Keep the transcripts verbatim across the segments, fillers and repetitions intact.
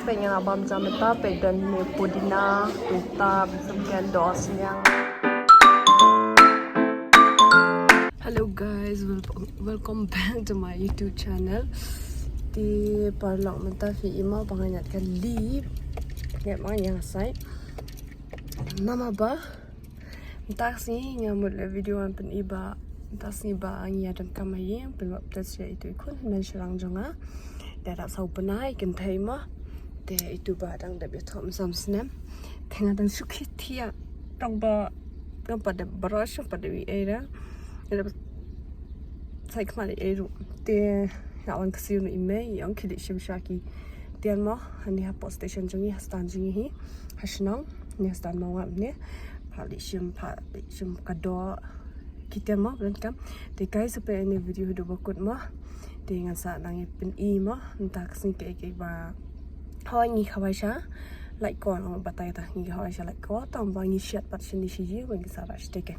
Peit nga la bam jam mynta, peit don ne pudina, mynta bam jam, doh sniang. Hello guys, wel-, welcome back to my YouTube channel. Te paralok, mynta phi i mo ba nga ñiad kali. Ñiad ma nga ïa nga sai. Namar ba mynta ka sngi nga mut leh video ngan pyni ba mynta ka sngi ba ngi ïa donkam ha ïing, pynbaptis ïa itu i khun hynmen shynrang jong nga. Te da saw bnai kynthei mo. Te itu ba dang dep ïathoh ym sam snem. Te nga dang shu khie thiah. Tang ba ngam pat dep brush, ngam pat dep ei ei ruh. Nga dep sai khmat ei ei ruh. Te nga wan ka siew na i mei, ong khie leit shim sha ki tian mo, hangne hapoh station jong ngi, ha stand jong ngi hi, ha shnong, ne ha stand mo ngam ne, pha leit shim, pha leit shim ka doh, ki tian mo, bad kam. Te guys, sa peit ïa ine i video haduh ba kut mo. Te ngan sa nang ïa pyni mo, mynta ka sngi kaei kaei ba hoi ngi kawei sha lait ko, ngan batai ta, ngi kawei sha lait ko, tang ba ngi shet pat shane shi ïing, ba ngi sa rah shatei.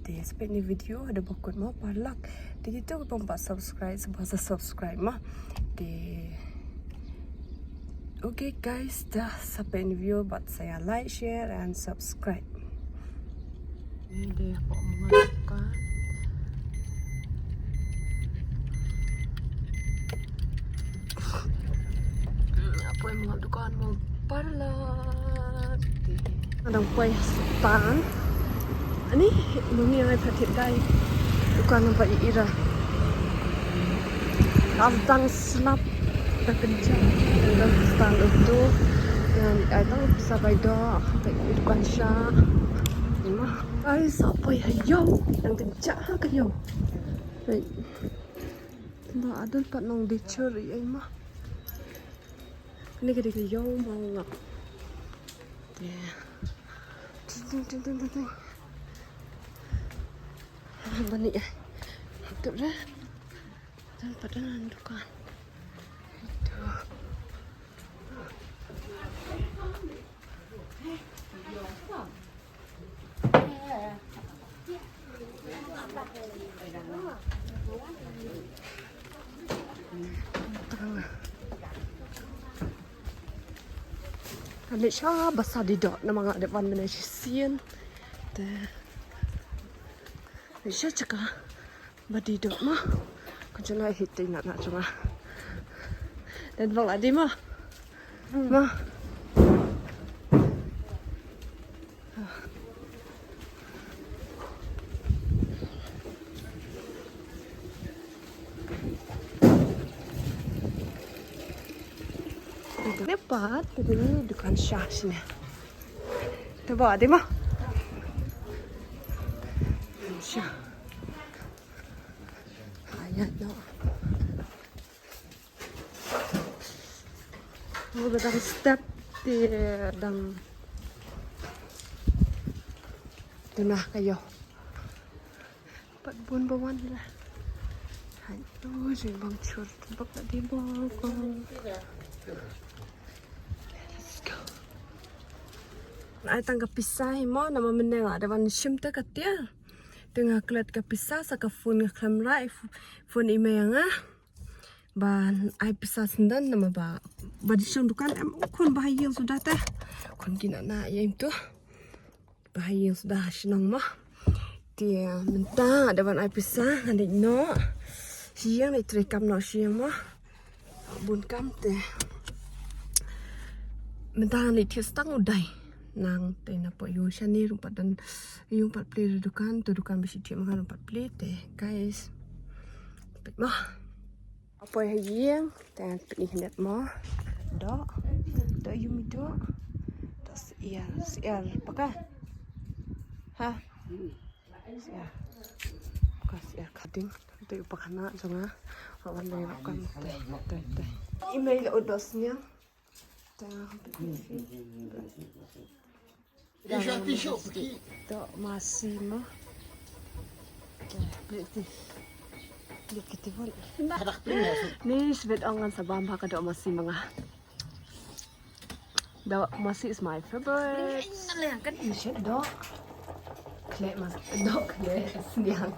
Te sa peit ïa ine i video haduh ba kut mo paralok. Te kito kiba ym pat subscribe, sngewbha sa subscribe mo. Te okay guys, te sa peit ïa ine i video bad sa ïa like, share and subscribe. Ine de hapoh ma nga dukan. Hapoh ma nga dukan mo paralok. Nga dang poi ha stand. Ani, mummy nga ai pha thied dai. Dukan namar i ira. Ka dang slap. Ka kynjah. Dang stand utu. Ngan ai tang pisa bai doh. Bai dukan sha. Ima. Ai, sa poi ha ïew. Dang kynjah ha ka ïew. Bai. Ba adon pat nong dei chur ïa ima. Kane ka dei ka ïew ma nga. Te. Ting, ting, ting, ting, ting, ting. Bani, eh. Tu re. Dan pat don dukan. Tu. Nga leit sha ba sa die doh namar nga dep wan mynne shisien. Te leit sha jaka ba die doh mo. Ka jong nga hi te na na jong nga. Dang bang la die mo. Mo. Te pat, te dei dukan sha shane. Te ba dei mo. Sha. Aya no. Nga ba dang step te dang duna ka ïew. Pat bun ba wan la. Hai, oh, jing bang chur, bak na di bang. Let's go. Ai tang ka pisa hi mo, namar mynne nga da wan shim te ka tiar. Te nga klet ka pisa sa ka phone nga khlem rai, phone i mei nga. Ba ai pisa sendon namar ba, ba dei shong dukan em khun ba ha ïing suda te. Khun ki na na ïa im tu. Ba ha ïing suda ha shnong mo. Te mynta da ban ai pisa nga dei noh. Shi ïing dei trei kam noh shi ïing mo. Bun kam te. Mynta nga dei thied stang u dai. Nang te na po ïung shane ruh pat don ïung pat plie dukan, tu dukan ba shi thied ma nga ruh pat plie te. Guys. Peit mo. Nga poi ha ïing, te ngan pyni khyndiat mo. Doh. Doh ïa mi doh. Doh syiar, syiar paka. Ha. Syiar. Paka syiar khading. Te u pakana jong nga. Wan lei kam te, te, te. I mei la u doh sniang. Te nga pyni. Doh masi mo. Te, plie te. Plie kiti pun. Ni sbet ong ngan sa bam ha ka doh masi ma nga. Doh masi is my favorite. Ni shet doh. Khleh mas, doh khleh sniang.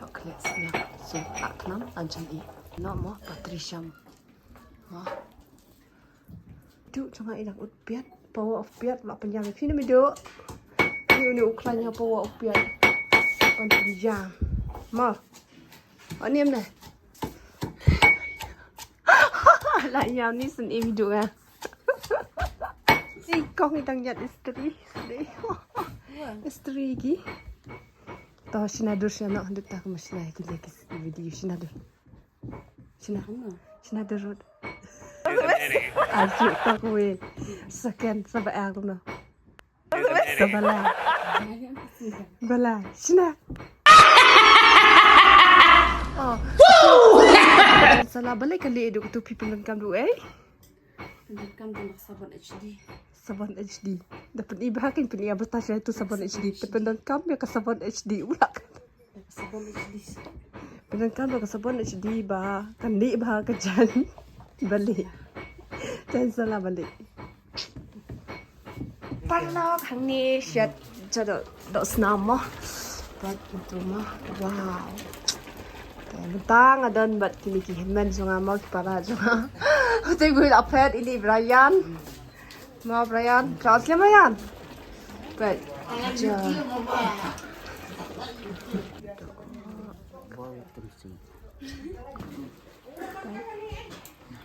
Doh khleh sniang. So, ak nam anjan i. No mo, patriciam. Mo. Duh, jong nga i dang ud piat, pawa u piat, la pynjam ïa phi ne me duh. Ni une u khlaiñ ha pawa u piat. Ban pynjam. Ma. Ani em ne. La ïa ni syn im duh nga. Si kong i dang ïat istri. Istri ki. To shina dur shina noh, hynda ta ka ma shina ki ne ki video shina dur. Shina. Shina dur rut. Aji to kwe. Second, saba ak no. Saba la. Bala. Shina. Oh. Sala bala ka le du tu pi pyndonkam du, eh? Pyndonkam du sabon H D. Sabon H D. Da pyn-i bha kan pyn-i, ba ta sha tu sabon H D. Te pyndonkam ïa ka sabon H D u lah. Sabon H D. Pyndonkam ïa ka sabon H D ba kan leh bha ka jan. Bali. Jan sala bali. Paralok, hangne shet ja doh, doh snam mo. Pat tu mo. Wow. Te mynta nga don bad kine ki hynmen jong nga mo, ki para jong nga. Te bun la phet, ini Brian. Mo Brian, klas lem Brian. Phet. Ja.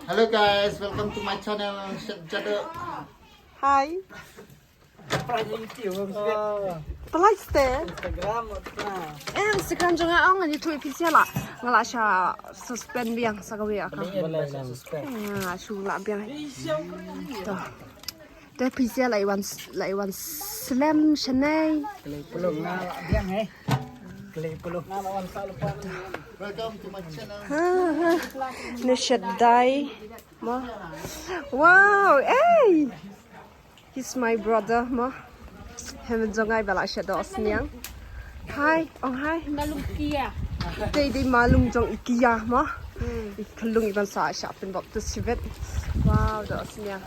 Hello guys, welcome to my channel, Shet Ja Doh. Hi. Palaiste. Instagram, eh, Instagram jong nga ong, ngan ïathuh ïa phi sha la. Nga la sha suspend biang sa kawei ka. Nga la shu la biang. To. Te phi sha la i wan, la i wan slem shanai. Klei pulung nga la biang, eh. Klei pulung. Welcome to my channel. Ha, ha. Ni shet dai. Ma. Wow, hey. He's my brother, ma. Hynmen jong nga i ba la shet doh sniang. Hi, ong hi. Malung Kia. Te dei malung jong i Kia, ma. Hmm. I khlung i ban sa sha pynbok tu sibet. Wow, doh sniang.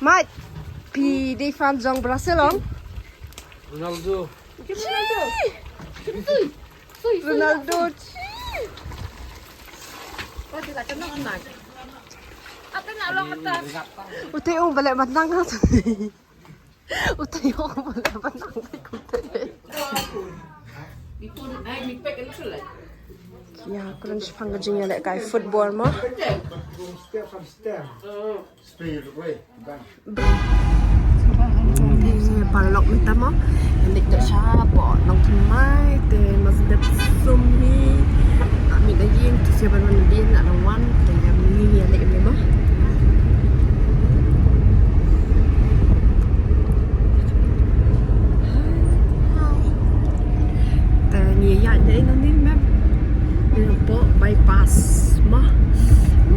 Mate, phi dei fan jong Brazil ong? Ronaldo. Ronaldo. Ronaldo. Utai ong balik menang. Utai ong balik menang. Utai. Ya, kurang shipang ka jingïalehkai football mo. Paralok mynta mo. Ïaleit noh shapoh Nongthymmai te mas dep sum hi. Mih na ïing te sha ban wan dien na nang wan te ïa mih ïaleit mo. Te ngi ïaid dei nangne mem. Ngi hapoh bypass mo.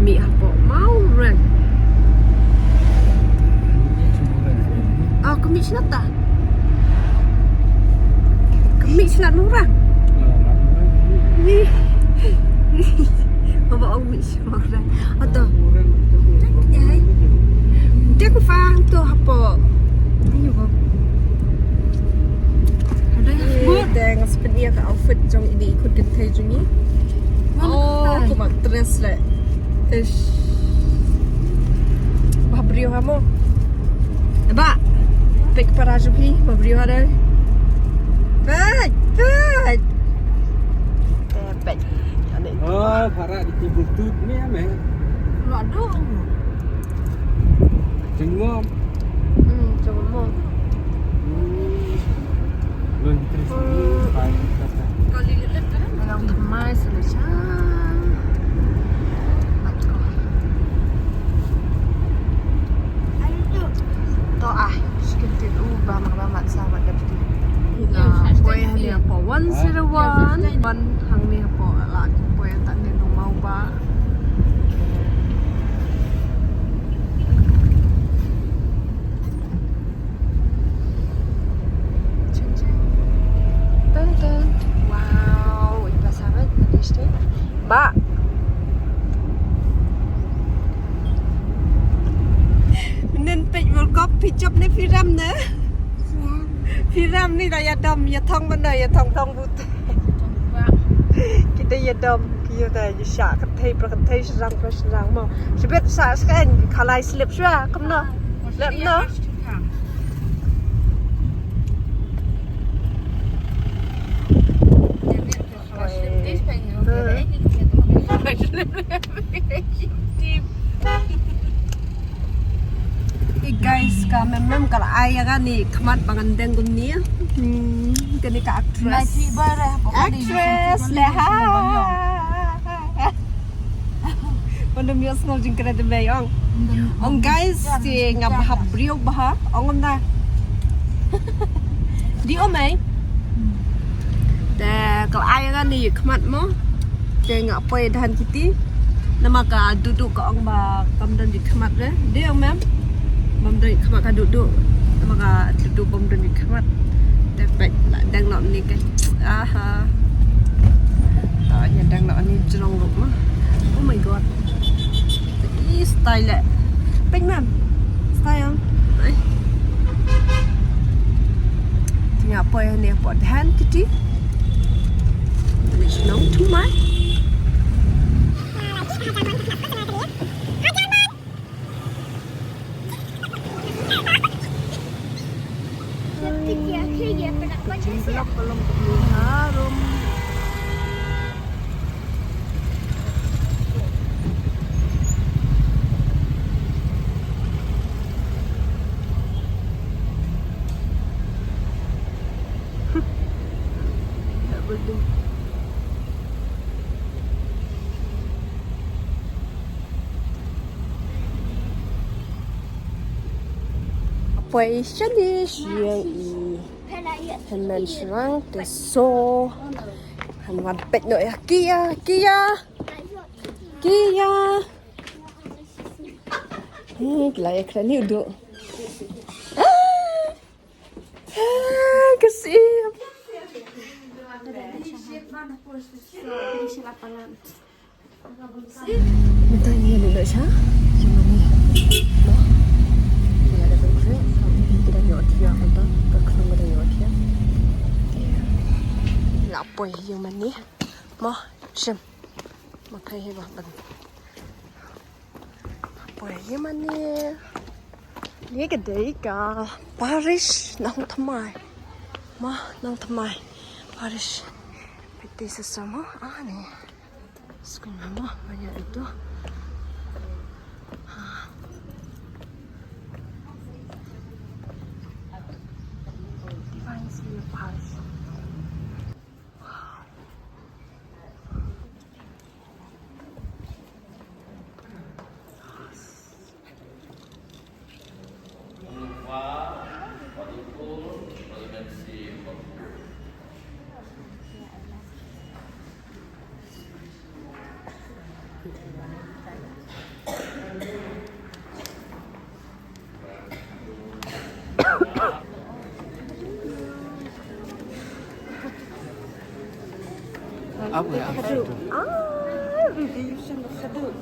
Mih hapoh Mawreng. Ah, ka mih shnat ta. Ka mih shnat Mawreng. Ni. Ni. Haba ong mih shnat Mawreng. Ato. Te ku fa to hapoh. Ayo ba. Ada yang. Te nga sa pynïa ka outfit jong ine i khun kynthei jong ngi. Oh, kumba dress leh. Ish. Ba briew ha mo. Ba. Peit para jong phi, ba briew ha dei. Peit, peit. Eh, peit. Ane. Oh, para di tibul tut ni ame. Lo ado. Jengmom. Hmm, jengmom. Hmm. Lun tris ni, pai kata. Nongthymmai sa la sha. Mat ko. To ah, skin tin u ba mak ba mat sa mat dep tu. Ila poi hangne hapoh one zero one. Wan hangne hapoh la poi ta ne nong mau ba. Ching, ching. Dun, dun. Wow, iba sabat, nagis tu. Ba. Nen peit World Cup, phi jop ne phi rem ne? Phi rem ne, da ïa dom, ïa thong ban da, ïa thong thong but. Kita ïa dom, ki Ïa ta ïa sha ka thei pra ka thei shrang pra shrang mo. Shibit sa skan khalai slip shwa kumno. Lep no. Hey guys, ka mem mem ka la ai ïa kane khmat ba ngan deng kumne. Hmm, kane ka actress. Actress le ha. Ong da mios ngol jingkren da mei ong. Ong guys, te nga bha briew bha. Ong ong da. Di ong mei. Te ka la ai nga ni khmat mo. Te nga poi da han kiti. Namar ka dudu ka ong ba kam don di khmat re. Di ong mem. Bam don di khmat ka dudu. Namar ka dudu bam don di khmat. Te pek la dang nok ni ke. Aha. Ta nya dang nok ni jrong ruk mo. Oh my god. Ih, style le. Pek mem. Style. Ai. Nya poi ne poi da han kiti. Ni shnong tu mai. Poi shane sha ïing i hynmen shynrang te so. Han wan peit noh ïa Kia, Kia. Kia. Hi, ki la ïa kren hi u duk. Ah! Ah, ka siem. Mynta ngi ïa duh sha ïing mane. Mo. Ngi ïa da ban khreh, ki dang ïoh thiah mynta, ka khlem ka dang ïoh thiah. Te la poi ïing mane. Mo, shim. Mo, thai hi ba ban. Poi ïing mane. Ngi ka dei ka parish Nongthymmai. Mo, Nongthymmai parish. Peit sa sa mo, ah, ni. Skul mama banyak itu. Ha. Divine City Parish. Wow. Apa ya? Apa itu? Ah, baby, you should look at it.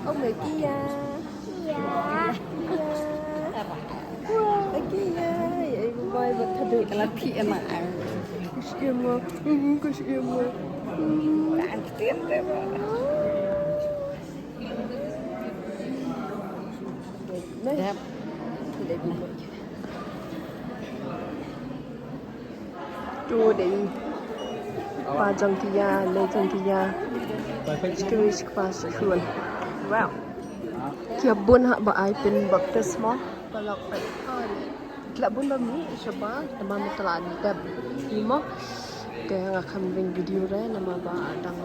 Oh, Megia. Iya. Iya. Wah, Megia. Ya, ibu boy buat kado. Kita lagi enak. Kasih Emma. Hmm, kasih Emma. Hmm. Tak aktif deh, Bang. Dep. Dep. Tu dei pa jong ki ïa, lei jong ki ïa. Shkri shkpa shkruan. Wow. Ki ïa bun ha ba ai pynbaptis mo. Ba lok pynbaptis. Ki la bun ba mih shabar, namar mynta la dep. Imo. Te nga kham ring video re, namar ba dang.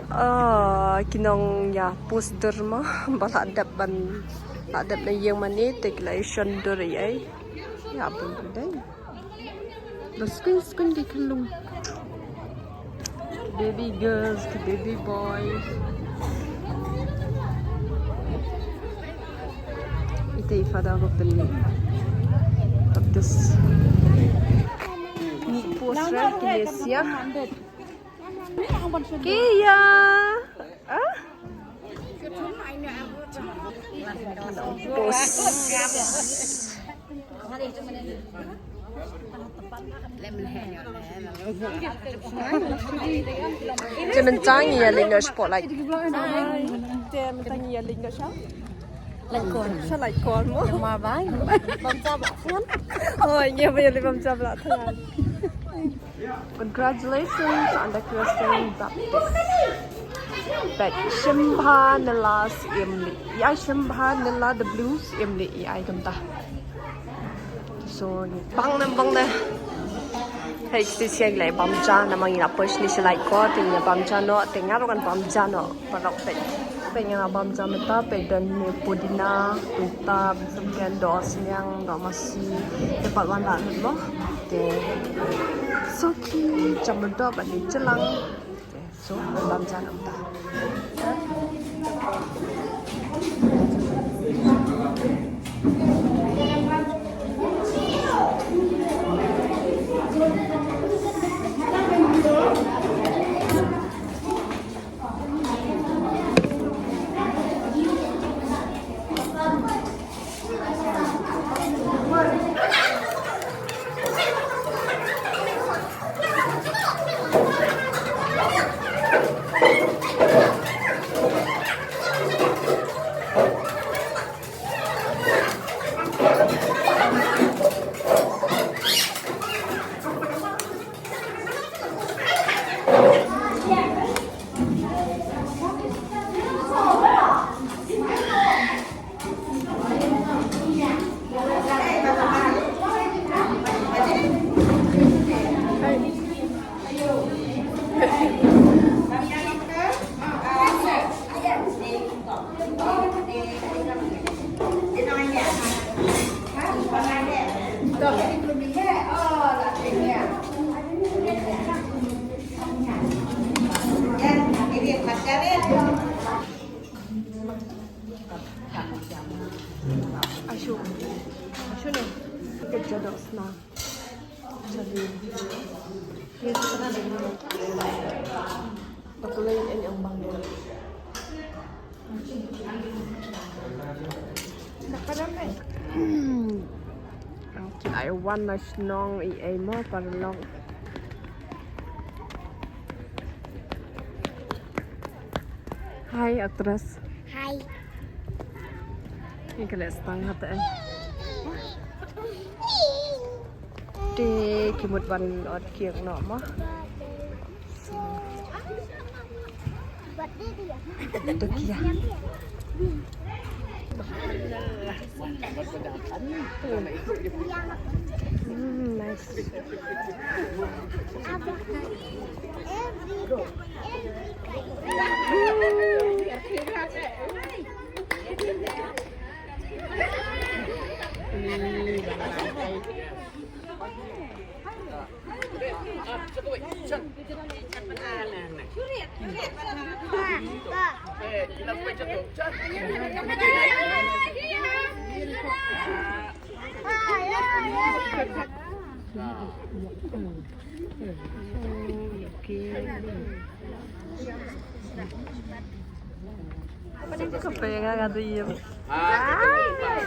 Ah, ki nong ïa pus dur mo, ba la dep ban, la dep na ïing mane, te ki la ïa shon dur ïa. Ïa bun bun dei. Ba skun skun ki khyllung. Baby girls, ki baby boys. Ite i father ko pynlip. Baptis. Ni pus ra ki nesia. Kia. Ah? Bos. Te mynta ngi ïa leit noh spotlight. Te mynta ngi ïa leit noh sha. Laitkor. Sha Laitkor mo. Mar ba bam ja ba thon. Oh, ngi ba ïa leit bam ja ba thon. Congratulations on the Christian Baptist. Peit shim bha ne la, shim leh ïa, shim bha ne la, the blue shim leh ïa kumta. So, bang ne, bang ne. Hei, shisha ngi la bam ja, namar ngi la pyrshah sha Laitkor, te ngi la bam ja noh, te nga ruh ngan bam ja noh. Paralok, peit. Peit ngi la bam ja mynta, peit don ne pudina, mynta, bad don dohsniang, dohmasi, te pat wan la lut mo. Te, so ki, jam doh bad ne jylliew. Te, so, bam ja noh mynta. Ashu. Ashu ne. Kejadok sna. Jadi. Bakal lain yang bang. Ai wan na shnong i ai mo paralok. Hi, actress. Hi. Ni ka leh stang hata eh. Te ki mut ban ot kiang noh mo. Te kia. Mm, nice. Ka pynïaid ka nga ka dei ïa. Ha, ka dei ka dei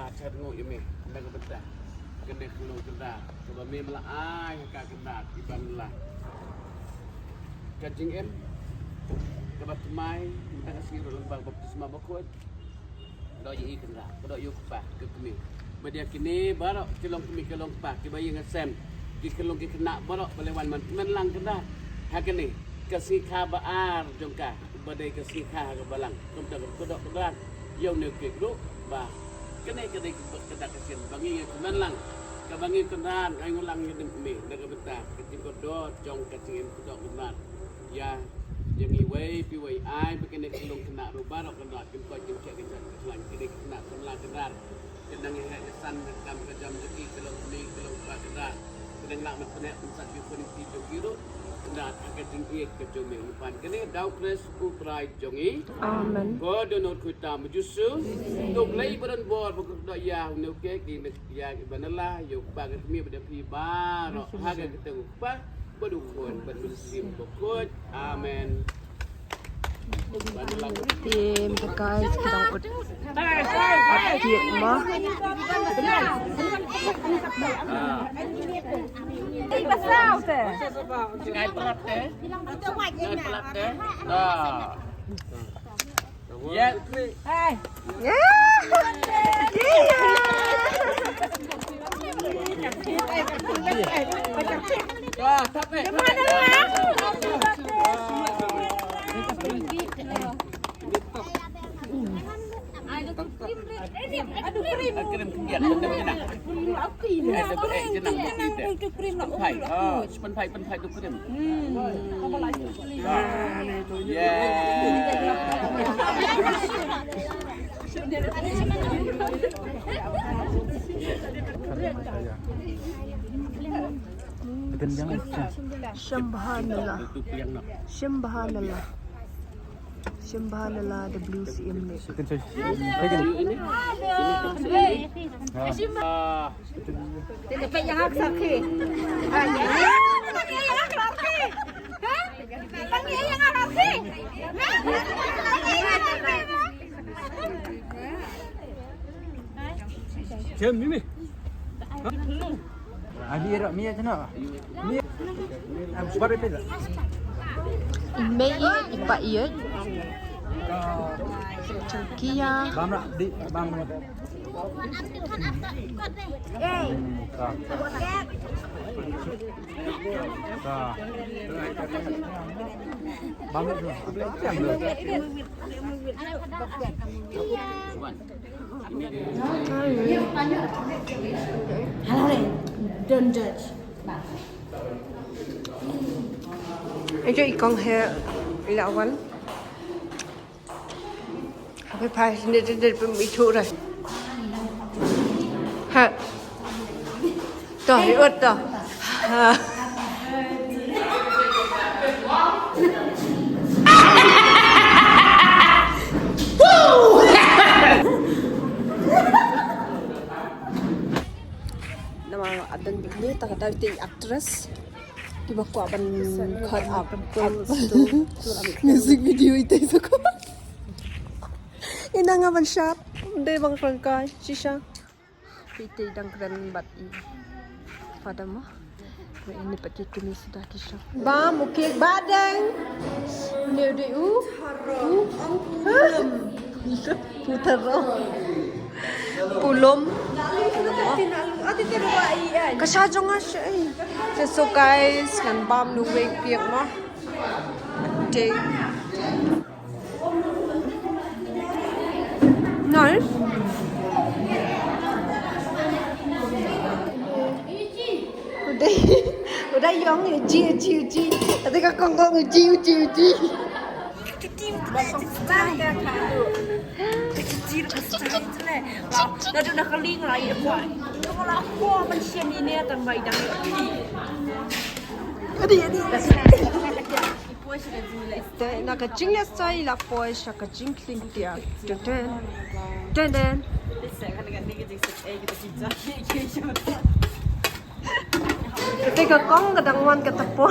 ka dei ka dei ka dei ka dei ka dei kaba me me la ai ha ka kynrad iban la ka jingim kaba thymmai mynta ka sngi ruh lyngba baptisma bakhuid. Ka doh ïa i kynrad, ka doh ïa u kpa ka kmie. Bad ïa kine baroh ki long kmie ki long kpa kiba ïeng ha sem, ki khyllung ki khynnah baroh ba la wan man man lang kynrad. Ha kane ka sngi kha ba ar jong ka ba dei ka sngi kha ha ka balang. Kumta ka doh kynrad ïa une u kek ruh ba kane ka dei ka dak ka sien ba ngi ïa ka man lang kaba ngi kynrad ngi ngu lang ïa ding kmie na ka bynta ka jingkordor jong ka jingim ka doh kynrad. Ïa ïa ngi wei pi wei ai ba kane ka long kynrad ruh baroh kynrad kim koit kim khiah kim jot kim khlaiñ kane ka kynrad samla kynrad. Ka dang ïa ka san ka kam ka jam jong ki ka long kmie ka long kpa kynrad. Ka dang lah ban pyneh pynsat ïa u khun ki jong ki ruh kynrad ha ka jingïeit ka jong me. Ngi pan kane da u Khrist u Trai jong ngi. Amen. Ko dohnud khuita ma Jisu. To Blei ba don bor ba kyrdoh ïa une u kek ïa ki ba na la ïa u kpa ka kmie bad ïa phi baroh ha ka kyrteng u Kpa Bad u Khun bad u Mynsiem Bakhuid. Amen. Te mynta guys, ki dang ut, ut cake mo. Ah. Ngai plat te. Ngai plat te. Ah. Yes. Shambhanallah. Shambhanallah. Shambhanallah, the blue C M ne. Jam ni ni. Abi rak mi aja nak. Mi. Buat apa tak? Mei ipa iet. Chengkia. Bam rak di bam. Don't judge. Ejok ikong he ilawan. Happy Pride, ne de de pun itu dah. Ha. Dah, ikut dah. Ha. Nama adan ni tak ada ting actress. Kiba kwah ban khot ap music video ite sa ko. Ina nga ban shap de bang rangkai shisha. Ite dang kren bat i. Pada ma. Ini pat kini sudah kisha. Ba mukik badeng. Ni de u. U. Putero. Pulom. Ka sha jong nga sha, eh. So, so guys, ngan bam nu wei piak ma. Te. Nice. Udah, udah yong uji, uji, uji. Tadi ka kong kong uji, uji, uji. Adi, adi. Te na ka jingleh sai la poi sha ka jingkling tiar. Ten, ten. Ten, ten. Te ka kong ka dang wan ka tapo.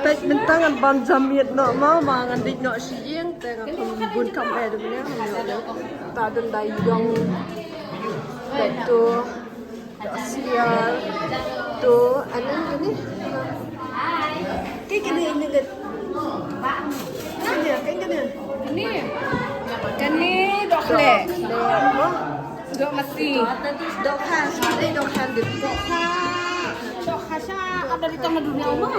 Peit mynta ngan bam jam miet noh ma, ma ngan dik noh shi ïing te ngan khum bun kam eh dum ne. Ta dun dai yong. Peit tu. Siar. Tu, anan kini. Kini kini ini ke. Kini, kini, kini. Kini, kini doh khleh. Doh masi. Doh kha, eh, doh kha, doh kha. Doh kha sha, ada di tengah dunia mah.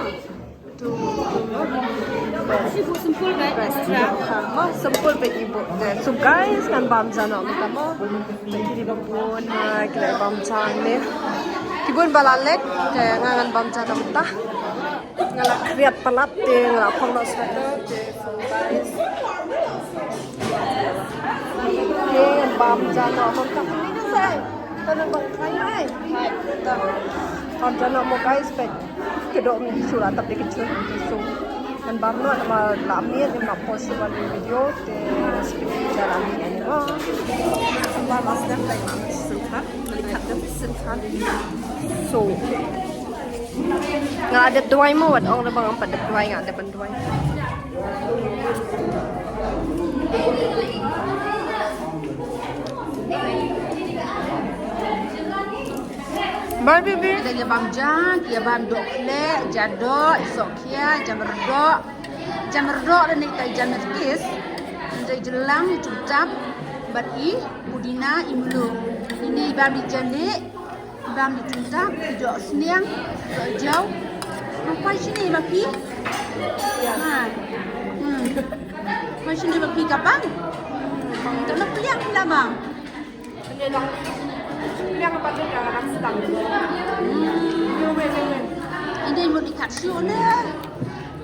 Sempul bad ibu. So guys, ngan bam ja noh mynta mo. Ki dei ba bun ha, ki la bam ja ne. Ki bun ba la leit, te nga ngan bam ja noh mynta. Nga la khriat palat te nga la phong noh sweater te. So guys. Te ngan bam ja noh mynta. Bam ja noh mo guys, peit. Ka doh mi shu la tap de ka jhur. So ngan bam noh namar la miet, ngam lah poi shuwa video te. Speed ja la miet ani mo. Ngan bam noh sdang, like, ma sdang khat, mali khat, sdang khat. So nga dep duwai mo, wat ong da ba ngam pat dep duwai, nga dep ban duwai. Bye baby. Ïa bam ja, ïa bam doh khleh, ja doh, soh khia, ja myrdoh. Ja myrdoh lane ka ja myrkis. Ynda i jylang, i jumtap bad i pudina, i mluh. Ine i bam di ja leh, i bam di jumtap, i doh sniang, i doh jaw. Nang poi shini ma phi? Ha. Hmm. Poi shini ma phi ka pang? Tang na pliang la ma. Ine mut i kat shu ne.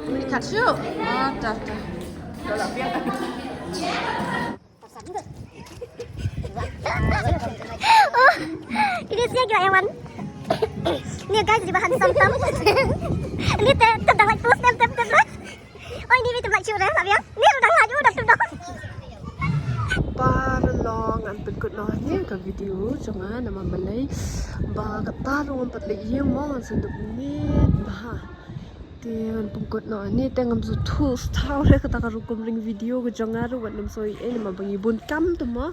Mut i kat shu. Ah, ta ta. Ini siang gila yang man. Ini guys di bahan sam sam. Ini teh teh dah like plus tem tem tem lah. Oh ini itu like shu deh lah ya. Ini udah laju udah tuh. Paralok, ngan pynkut noh hangne ka video jong nga namar balei ba kata ruh ngam pat leh ïing mo, ngan sa dep miet bha. Te ngan pynkut noh hangne, te ngam sngewthuh shuh re kata ka rukom ring video ka jong nga ruh, wat nym soi ei namar ba ngi bun kam te mo.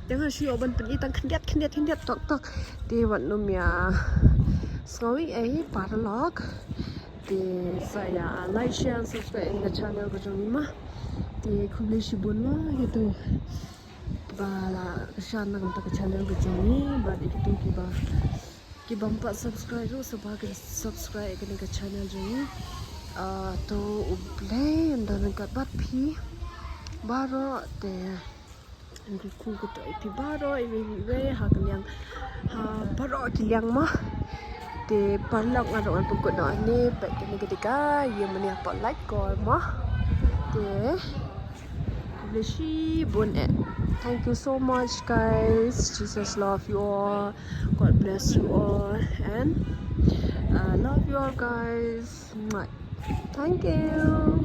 Te nga shu ïoh ban pyni tang khyndiat khyndiat khyndiat tok tok. Te wat nym ïa sngew ei paralok. Te sa ïa like, share and subscribe ïa ka channel ka jong ngi ma. Te khublei shibun ma ïa tu ba la kyrshan na ka bynta ka channel ka jong ngi, bad ïa kitu kiba, kiba ym pat subscribe ruh sa ba kin subscribe ïa kane ka channel jong ngi. Ah, to U Blei un don ryngkat bad phi baroh te. Ngi kyrkhu kyrdoh ïa phi baroh iwei iwei ha ka liang, ha baroh ki liang ma. Te paralok nga ruh ngan pynkut noh hangne, peit kane ka dei ka ïing mane hapoh Laitkor ma. Te khublei shibun eh. Thank you so much guys. Jesus love you all. God bless you all and I love you all guys. Mwah. Thank you.